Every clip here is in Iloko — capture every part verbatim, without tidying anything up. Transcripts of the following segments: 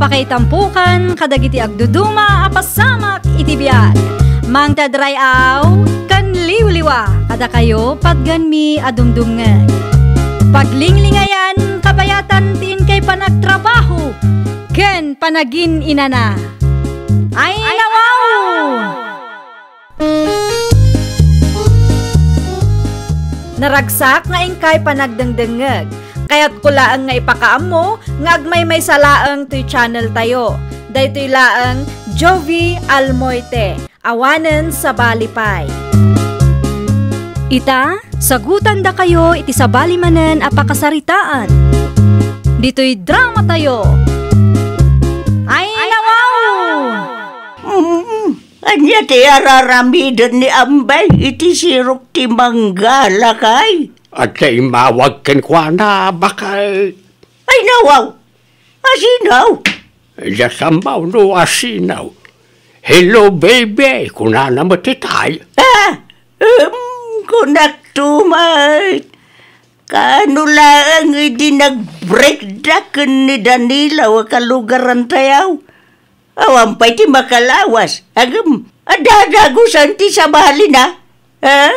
Pakaitampokan kadagiti agduduma a pasamak iti biag. Mangted ray-aw ken liwliwa kadakayo patgenmi a dumdumngeg. Paglinglingayan kabayatan ti inkay panagtrabaho ken panagin-inana. Ay, nawaw! Naragsak nga inkay panagdengdengngeg. Kayatko laeng nga ipakaammo nga agmaymaysa laeng toy channel tayo. Daytoy laeng Jovie Almoite, awanen sabali pay. Ita, sagutandakayo iti sabali manen a pakasaritaan. Ditoy drama tayo. Ay, nawaw! Mm, ania ti araramiden ni Ambay iti sirok ti mangga, lakay? Adda immawag kenkuana, baket. Ay, nawaw! Asinaw? Diak ammo no asinaw. "Hello, baby," kunana met itay. Ah, em, kunakto met. Kaano laeng idi nagbreakda ken ni Danilo a kalugarantayo? Awan pay ti makalawas. Agem, adda dagusan ti sabalina? Ha?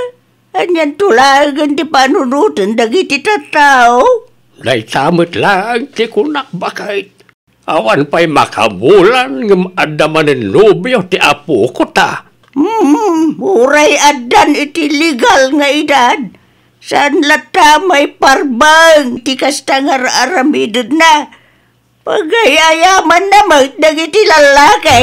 Anianto laengen ti panunoten dagiti tattao? Dayta met laeng ti kunak, baket. Awan pay makabulan ngem adda manen nobio ti apoko ta. Hmm, uray addan iti legal nga edad, saan latta maiparbeng ti kasta nga ar-aramidedna. Pagay-ayamanna met dagiti lallaki.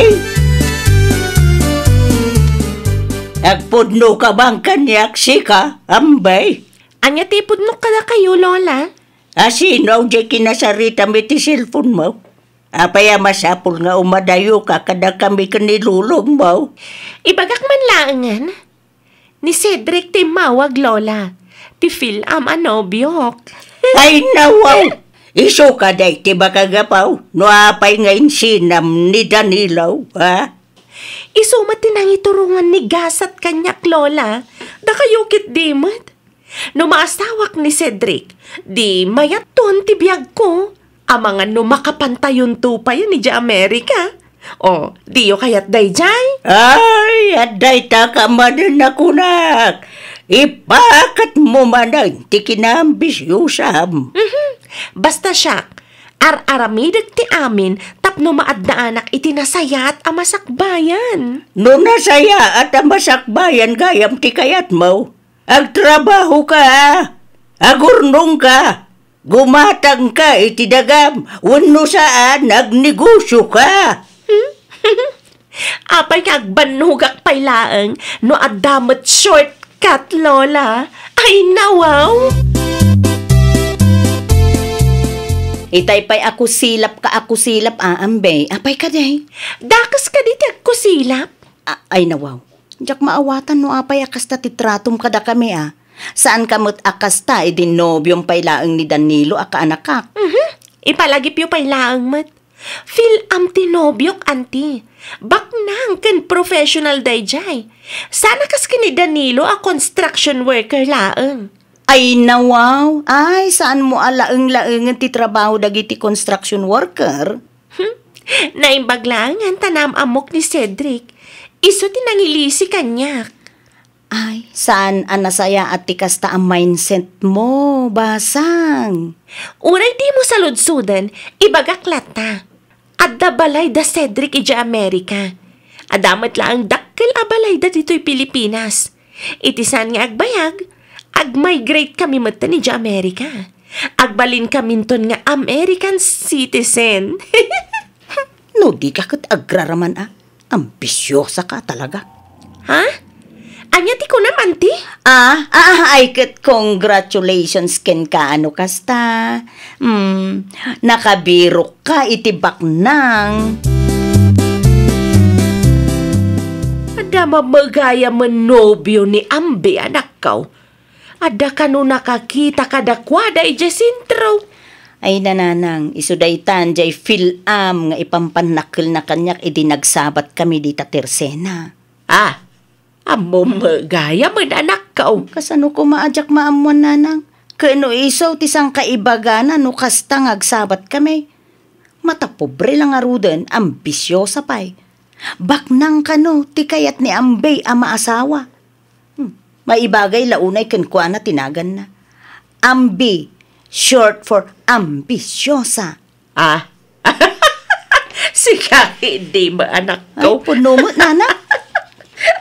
Agpudno ka bang kaniak, sika, Ambay? Ania ti ipudnok kadakayo, Lola? Asino diay kinasaritam iti cellphone mo? Apay a masapul nga umadayo ka kadakami ken ni lulong mo? Ibagak man laengen. Ni Cedric ti immawag, Lola. Ti feel-am a nobiok. Ay, nawaw! Isu kadi ti makagapu no apay nga insinam ni Danilo, ha? Isu met ti nangiturongan ni gasat kaniak, Lola. Dakayo ketdi met. No maasawak ni Cedric, di mayatton ti biagko. Amangan no makapantayonto payen idiay Amerika. O, diyo kayat daydiay? Ay, adda ita ka manen a kunak. Ipaketmo manen ti kinaambisiosam. Mhm. Basta siak, ar-aramidek ti amin tapno maaddaanak iti nasayaat a masakbayan. No nasayaat a masakbayan gayam ti kayatmo, agtrabahoka, agurnongka, gumatangka iti dagam, wenno saan, agnegosioka. Hmm? Apay nga agbannogak pay laeng no adda met shortcut, Lola? Ay, nawaw! Itay pay a kusilap ka a kusilap, a, Ambay. Apay kadi? Dakes kadi ti agkusilap? A-, ay, nawaw. Diak maawatan no apay a kasta ti tratom kadakami, a. Saanka met a kasta idi nobiom pay laeng ni Danilo a kaanakak. Mhm. Ipalagipyo pay laeng met. Feel-am ti nobiok, anti. Baknang ken professional daydiay. Saan a kas ken ni Danilo a construction worker laeng. Ay, nawaw. Ay, saanmo a laeng-laengen ti trabaho dagiti construction worker? Hmm. Naimbag laengen ta naam-ammok ni Cedric. Isu ti nangilisi kaniak. Ay, saan a nasayaat ti kasta a mindset mo, basang. Uray dimo saludsoden, ibagak latta. Adda balay da Cedric idiay Amerika. Adda met laeng dakkel a balay da ditoy Pilipinas. Iti saan nga agbayag, agmigrate kami metten idiay Amerika. Agbalin kaminton nga American citizen. No dika ket agraraman a, ambisiosaka talaga. Ha? Ania ti kunam, anti? Ah, ah, ay ket congratulations kenka no kasta. Hmm, nakabirokka iti baknang. Adda mamagayam a nobio ni Ambi, anakko. Adda kano nakakita kadakuada idiay sentro. Ay, nanang, isu daytan, diay feel-am nga ipampannakkelna kaniak idi nagsabat kami dita Tersena. Ah, ammom gayam, anakko. Kasano koma a diak maammuan, nanang? Ket no isu ti sangkaibagana no kasta nga agsabat kami. Matapobre la ngaruden, ambisiosa pay. Baknang kano ti kayat ni Ambi a maasawa. Hmm, maibagay la unay kenkuana ti naganna. Ambi, short for ambisiosa. Ah? Sika, hindi mo, anak ko. Ay, puno mo, nana.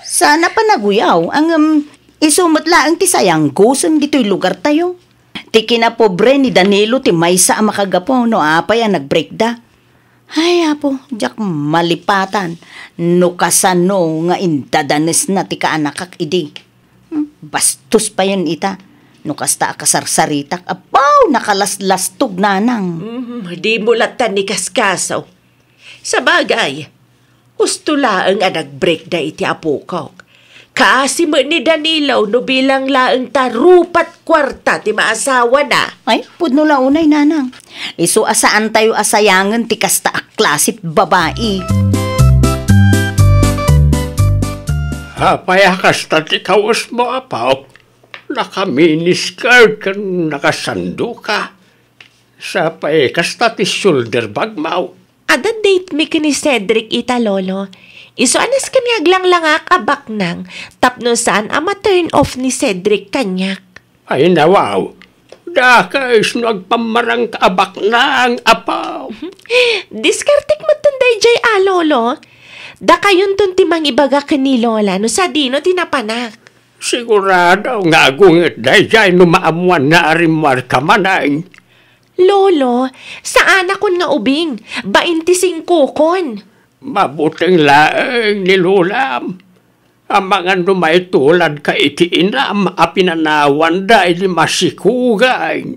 Sana panaguyaw. Ang, um, isu met laeng ti sayanggosen ditoy lugar tayo. Ti kinapobre ni Danilo ti maysa a makagapu no apay a nagbreakda. Ay, Apo, diak malipatan no kasano nga indadanesna ti kaanakak idi. Hmm, bastos payen ita. No kasta a kasarsaritak, abaw, nakalaslastog, nanang. Mm, di mo latta ni kaskaso. Sabagay, husto laeng a nagbreakda iti apokok. Kaasi met ni Danilo no bilang laeng ta rupat kuarta ti maasawana. Ay, pudno la unay, nanang. Isu a saan tayo a sayangen ti kasta a klase ti babai. Apay a kasta ti kawesmo, Apo? Naka-miniskirt ken nakasandoka. Sapay kasta ti shoulder bagmo. Adda date mi ken ni Cedric ita, Lolo. Isu a nasken nga aglanglangak a baknang tapno saan a ma-turn off ni Cedric kaniak. Ay, nawaw. Dakes no agpammarangka a baknang, Apo. Diskartek metten daydiay a, Lolo. Dakayonton ti mangibaga ken ni Lola no sadino ti napanak. Sigurado nga agunget daydiay no maammoanna a rimmuarka manen. Lolo, saanakon nga ubing, bainti singkokon. Mabuteng laeng ni Lolam. Amangan no maituladka iti inam a pinanawanda idi masikugan.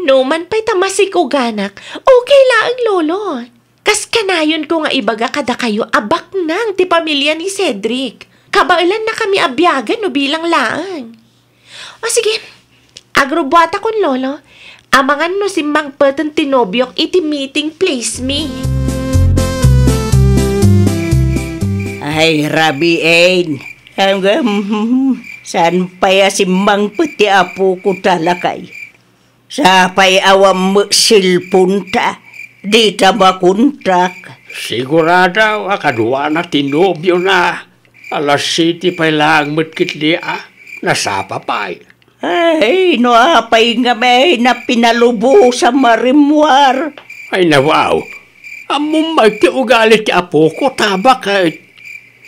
Numan pay ta masikuganak, okay laeng, Lolo. Kas kanayonko nga ibaga kadakayo a baknang ti pamilia ni Cedric. Kabaelannakami a biagen no bilang laeng. O sige, agrubbuatakon, Lolo. Amangan no simmangpeten ti nobiok iti meeting place mi. Ay, rabiin. Ang, um, saan pay a simmangpet ti apoko ta, lakay? Sapay awan met cellphone-ta, dita makontak. Sigurado a kaduana ti nobiona. Alas siete pay laeng met ketdi a nasapa pay. Ay, no apay ngamin a pinalubosan a rimmuar. Ay, nawaw. Ammom met ti ugali ti apoko, ta baket.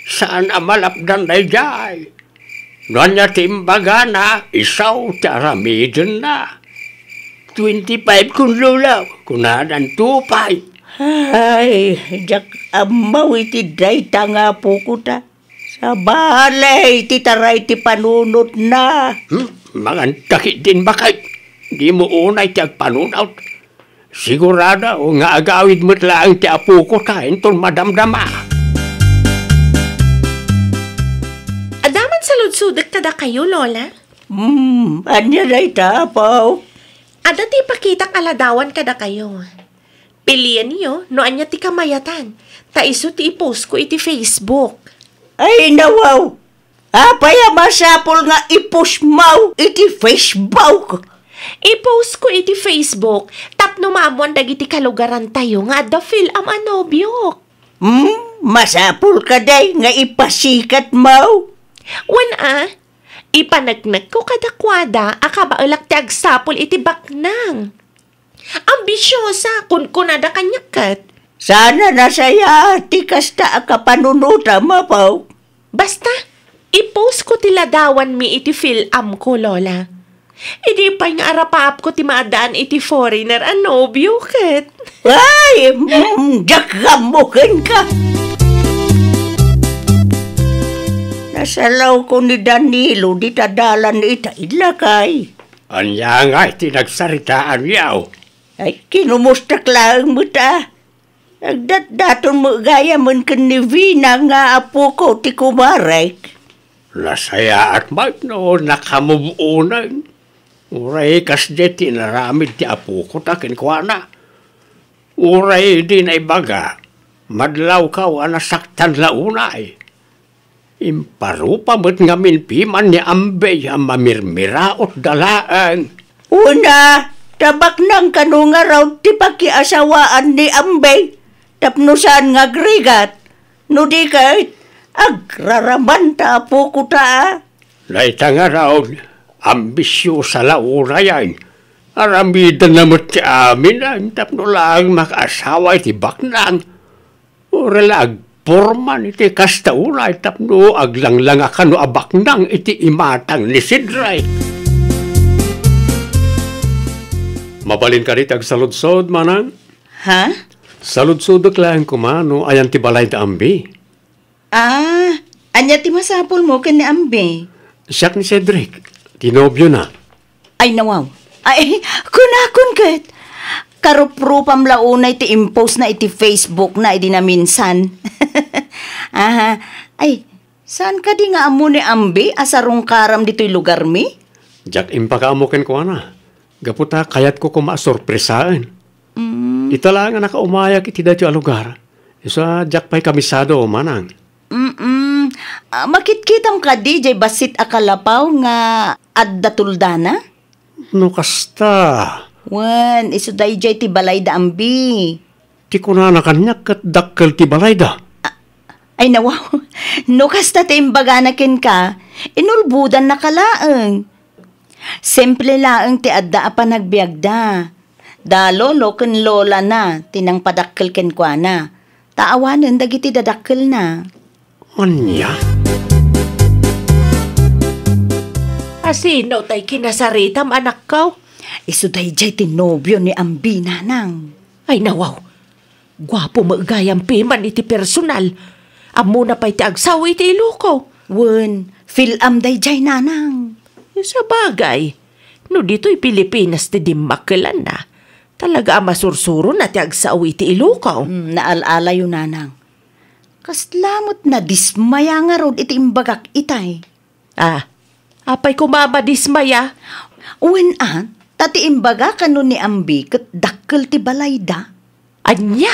Saan a malapdan daydiay. No ania ti imbagana, isu ti aramidenna. Twenty-five kun, Lolo, kunadanto pay. Ay, diak ammo iti dayta nga apoko ta. Sabali ti taray ti panunotna. Hmm? Mangantak din bakay. Di mo unay ti agpanunot. Sigurado nga agawid met laeng ti apoko ta inton madamdama. Adda man saludsodek kadakayo, Lola? Hmm, ania dayta, Apo? Adda ti ipakitak a ladawan kadakayo. Pilienyo no ania ti kamayatan, ta isu ti i-post ko iti Facebook. Ay, nawaw! Apay a masapul nga i-post mo iti Facebook? I-post ko iti Facebook tapno maammoan dagiti kalugarantayo nga adda Phil-Am a nobiok. Hmm, masapul kadi nga ipasikat mo? Wen a, ipaneknekko kadakuada a kabaelak ti agsapul iti baknang. Ambisiosa, kunkunada kaniak ket. Saan a nasayaat ti kasta a kapanunotam, Apo. Basta, i-post ko ti ladawanmi iti Phil-Am ko, Lola. Idi pay nga arapaapko ti maaddaan iti foreigner a nobio ket. Ay, mm, diak ammo kenka. Nasalawko ni Danilo dita dalan ita, lakay. Ania ngay ti nagsaritaanyo? Ay, kinumustak laeng met a. Nagdatdaton met gayam ken ni Vina nga apoko ti kumarek. Nasayaat met no nakamove-onen. Uray kasdi ti inaramid ti apoko ta kenkuana. Uray idi naibaga, madlawko a nasaktan la unay. Imparupa met ngamin piman ni Ambey a mamirmirautda laeng. Una, Ta baknang kano ngarud ti pakiasawaan ni Ambi tapno saan nga agrigat. No di ket, agraraman ta a puko ta, a. Dayta ngarud, ambisiosa la unayen. Aramidenna met ti amin, a, tapno laeng makaasawa iti baknang. Uray la agporman iti kasta unay tapno aglanglang a kano a baknang iti imatang ni Cedric. Mabalin kadi ti agsaludsod, manang? Ha? Saludsodek laeng koma no ayan ti balayda Ambi. Ah, ania ti masapulmo ken ni Ambi? Siak ni Cedric, ti nobiona. Ay, nawaw. Ay, kunakon ket. Karuprupam la unay ti impostna iti Facebookna idi naminsan. Aha. Ay, saan kadi nga ammo ni Ambi a sarungkaram ditoy lugarmi? Diak impakaammo kenkuana. Gapu ta kayatko koma a sorpresaen. Mm. Ita laeng a nakaumayak iti daytoy a lugar. Isu a diak pay kamisado, manang. Mm-mm. Ah, makitkitam kadi jay bassit a kalapaw nga adda tuldana? No kasta. Wen, isu dayjay ti balayda Ambi. Ti kunana kaniak ket dakkel ti balayda. Ah, ay, nawaw. No kasta ti imbagana kenka, inulbodannaka laeng. Simple laeng ti adda a panagbiagda. Da lolo ken lolana ti nangpadakkel kenkuana. Ta awanen dagiti dadakkelna. Ania? A sino tay kinasaritam, anakko? Isu dayjay ti nobio ni Ambi, nanang. Ay, nawaw. Guapo met gayam piman iti personal. Ammona pay ti agsao iti Ilocos. Wen, feel-am dayjay, nanang. Sabagay, no ditoy Pilipinas ti dimmakkelanna, talaga a masursurona ti agsao iti Ilocos. Mm, naal-alayo, nanang. Kasla met nadismaya ngarud iti imbagak itay. Ah, apay koma a madismaya? Wen a, ta ti imbaga kano ni Ambi ket dakkel ti balayda. Ania?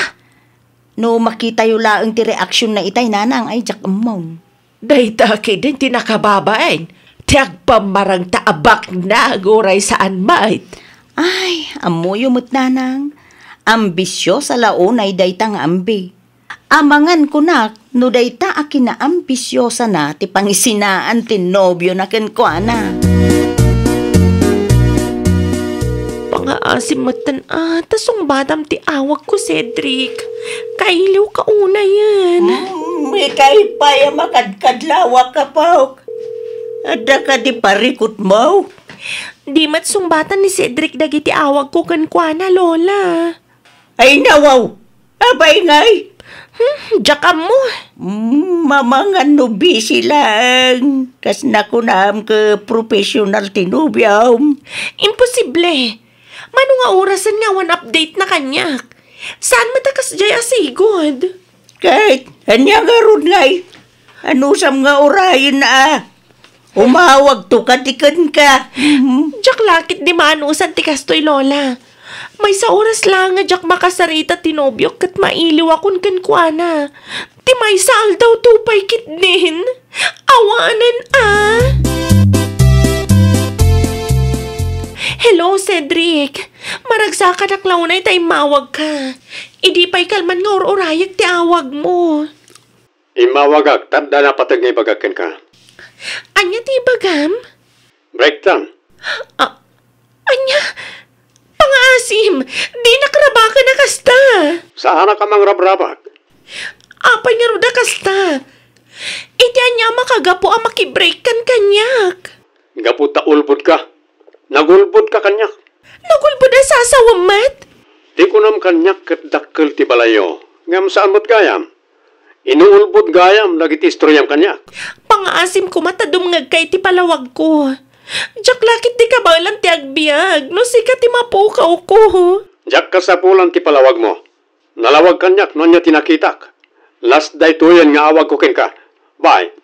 No makitayo laeng ti reaksionna itay, nanang, ay diak ammom. Dayta ketdin ti nakababain ti agpammarangta a baknang uray saan met. Ay, ammoyo met, nanang. Ambisiosa la unay dayta nga Ambi. Amangan kunak no dayta a kinaambisiosana ti pangisinaan ti nobiona kenkuana. Pangaasim metten a, ta sungbatam ti awagko, Cedric. Kailiwka unayen. Mm, itay pay a makadkadlawak, apok. Adda kadi parikutmo? Di met sungbatan ni Cedric dagiti awagko kenkuana, Lola. Ay, nawaw! Apay ngay? Hmm, diak ammo. Mm, mamangan no busy laeng. Kas nakunam ket professional ti nobiom. Imposible. Mano nga orasen nga awan update na kaniak? Saan met a kasdiay a sigud? Ket, ania ngarud ngay? Anusam nga urayen a? Umawagto kadi kenka. Mhm. Diak la ketdi maanusan ti kastoy, Lola. Maysa oras laeng nga diak makasarita ti nobiok ket mailiwakon kenkuana. Ti maysa aldawto pay ketdin. Awanen a. Hello, Cedric. Maragsakanak la unay ta immawagka. Idi pay kalman nga ur-urayek ti awagmo. Immawagak, ta adda napateg nga ibagak kenka. Ania ti ibagam? Breaktan. A-, ania? Pangaasim, dinak rabaken a kasta. Saanak a mangrabrabak. Apay ngarud a kasta? Iti ania a makagapu a makibreakkan kaniak? Gapu ta ulbodka. Nagulbodka kaniak. Nagulbod a sasawem met? Ti kunam kaniak ket dakkel ti balayyo. Ngem saan met gayam? Inuulbod gayam dagiti istoriam kaniak. Pangaasim koma ta dumngegka iti palawagko. Diak la ketdi kabaelan ti agbiag no sika ti mapukawko. Diak kasapulan ti palawagmo. Nalawag kaniak no ania ti nakitak. Las daytoyen nga awagko kenka. Bye.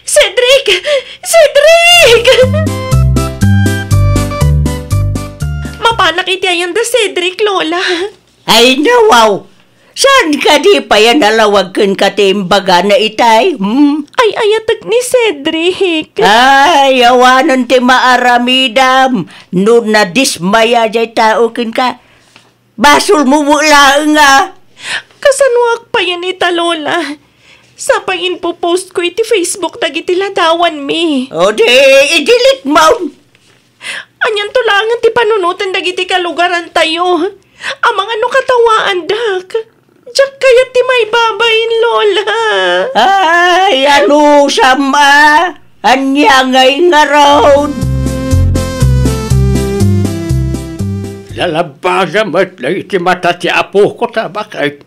Cedric! Cedric! Mapanak iti ayan da Cedric, Lola. Ay, nawaw! Saan kadi pay a nalawag kenka ti imbagana itay? Hmm? ay-ayatek ni Cedric. Ay, awanen ti maaramidam no nadismaya jay tao kenka. Basolmo met laeng a. Kasanoak payen ita, Lola? Sapay impo-post ko iti Facebook dagiti ladawanmi. O di, i-delete mo. Anianto laengen ti panunoten dagiti kalugarantayo? Amangan no katawaandak. Diak kayat ti maibabain, Lola. Ay, anusam a? Ania ngay ngarud? Lalabbaga met dagiti mata ti apok ta baket.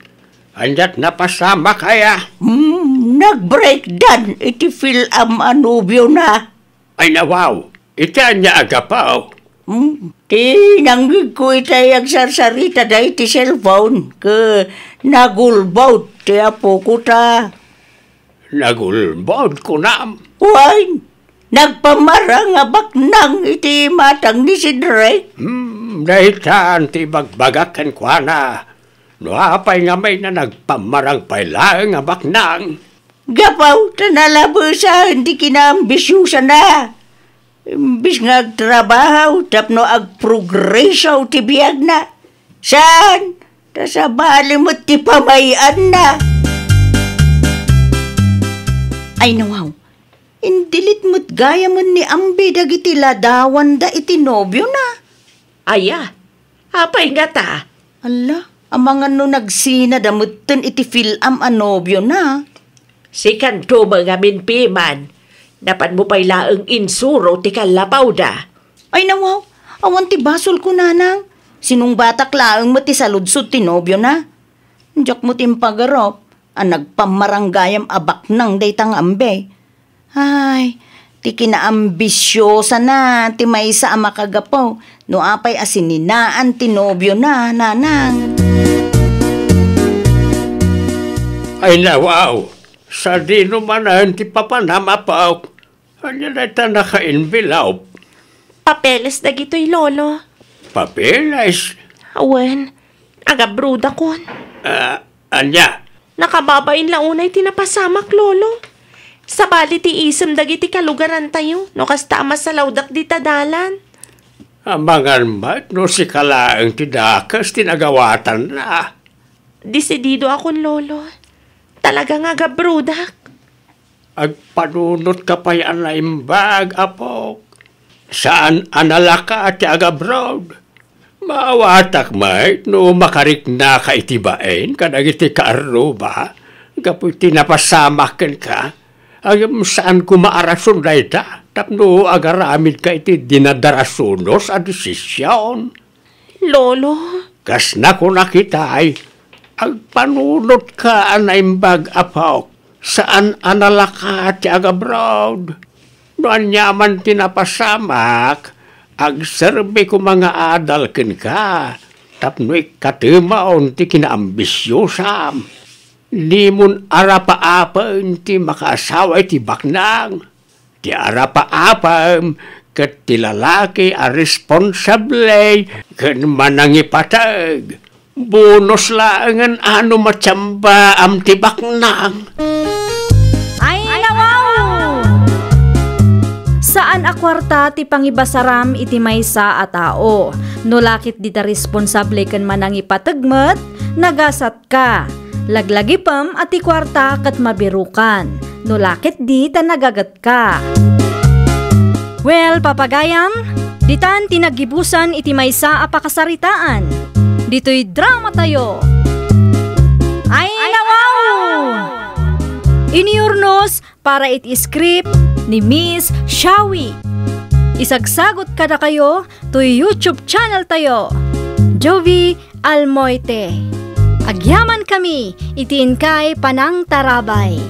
Aniat napasamak aya? Hmm, nag-breakdown iti fil-am a nobiona. Ay, nawaw, iti ania a gapu? Hmm, ti nanggegko itay agsarsarita daydi cellphone, ket nagulbod ti apoko ta. Nagulbod, kunam? Wen, nagpamarang a baknang iti matang ni Cedric. Hmm, daytan ti ibagbagak kenkuana. No apay ngamin a nagpamarang pay laeng a baknang? Gapu ta nalabesan ti kinaambisiosana. Imbes nga agtrabaho tapno agprogreso ti biagna, saan, ta sabali met ti pamay-anna. Ay, nawaw. Indilit met gayamen ni Ambi dagiti ladawanda iti nobiona. Aya, apay ngata? Alla, amangan no nagsinada metten iti fil-am a nobiona. Sikanto met ngamin piman, napanmo pay laeng insuro ti kallapawda. Ay, nawaw, awan ti basolko, nanang. Sinungbatak laeng met ti saludsod ti nobiona. Diak met impagarup a nagpammaranggayam a baknang dayta nga Ambi. Ay, ti kinaambisiosana ti maysa a makagapu no apay a sininaan ti nobiona, nanang. Ay, nawaw, sadino manen ti papanam, apok? Ania dayta naka-envelope? Papeles dagitoy, Lolo. Papeles? Awen, agabrodakon. Ah, ania? Nakababain la unay ti napasamak, Lolo. Sabali ti isem dagiti kalugarantayo no kasta a masalawdak dita dalan. Amangan met no sika laeng ti dakes ti nagawatanna. Desididoakon, Lolo. Talaga nga agabrodak. Agpanunotka pay a naimbag, apok. Saan a nalaka ti agabroad. Maawatak met no makariknaka iti bain kadagiti kaarruba gapu iti napasamak kenka. Ngem saan koma a rason dayta tapno agaramidka iti dinadarasunos a desisyon. Lolo. Kas nakunak itay, agpanunotka a naimbag, apok. Saan a nalaka ti agabroad. No aniaman ti napasamak, agserbi koma nga adal kenka tapno ikkatemon ti kinaambisiosam. Dimon arapaapen ti makaasawa iti baknang. Ti arapaapem ket ti lalaki a responsable ken manangipateg. Bonus laengen a no matiambaam ti baknang. Ay, nawaw! Saan a kuarta ti pangibasaram iti maysa a tao. No la ket dita responsable ken manangipateg met, nagasat ka. Laglagipem a ti kuarta ket mabirukan, no la ket di ta nagagetka. Well, papagayam, ditan ti naggibusan iti maysa a pakasaritaan. Ditoy dramatayo. Ay, nawaw! Iniurnos para iti script ni Miss Shawi. Isagsagot kadakayo toy YouTube channel tayo, Jovi Almoite. Agyaman kami iti inkay panangtarabay.